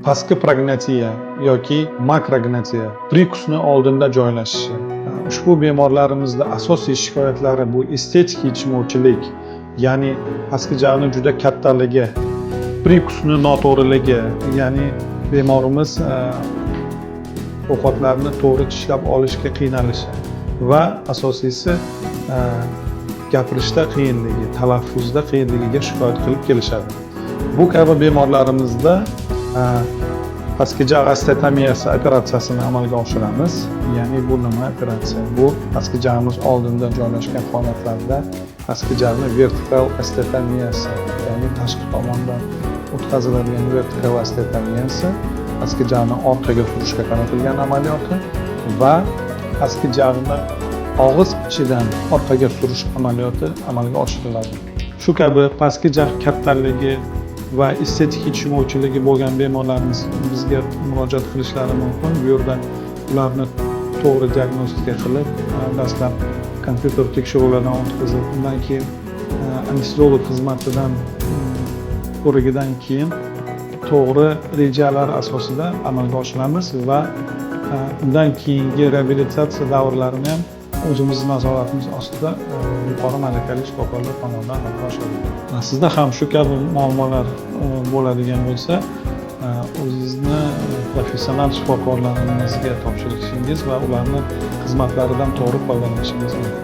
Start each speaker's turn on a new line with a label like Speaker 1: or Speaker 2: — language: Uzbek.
Speaker 1: Pastki prognatiya yoki makrognatiya, приkus ni oldinda joylashishi. Ushbu bemorlarimizda asosiy shikoyatlari bu estetik yetishmovchilik, ya'ni pastki jag'ni juda kattaligi, приkus ni noto'g'riligi, ya'ni bemorimiz ovqatlarni to'g'ri tishlab olishga qiynalishi va asosiysi gapirishda qiyinligi, talaffuzda qiyinligiga shikoyat qilib kelishadi. Bu kabi bemorlarimizda pastki jag' osteotomiyasi operatsiyasini amalga oshiramiz. Ya'ni bu nima operatsiya? Bu pastki jag'imiz oldinda joylashgan holatlarda pastki jag'ni vertikal osteotomiyasi, ya'ni tashqi tomondan o'tkaziladigan vertikal osteotomiyasi, pastki jag'ni orqaga surishga qaratilgan amaliyoti va pastki jag'ni og'iz ichidan orqaga surish amaliyoti amalga oshiriladi. Shu kabi pastki jag' kattaligi va estetik yetishmovchiligi bo'lgan bemorlarimiz bizga murojaat qilishlari mumkin. Bu yerda ularni to'g'ri diagnostika qilib, dastlab kompyuter tekshiruvlaridan o'tkazib, undan keyin anesteziolog xizmatidan ko'rigidan keyin to'g'ri rejalar asosida amalga oshiramiz va undan keyingi reabilitatsiya davrlarini ham o'zimizni nazoratimiz ostida yuqori malakali shifokorlar tomonidan amalga oshiriladi. Sizda ham shu kabi muammolar bo'ladigan bo'lsa, o'zingizni professional shifokorlarimizga topshirishingiz va ularni xizmatlaridan to'g'ri foydalanishingiz mumkin.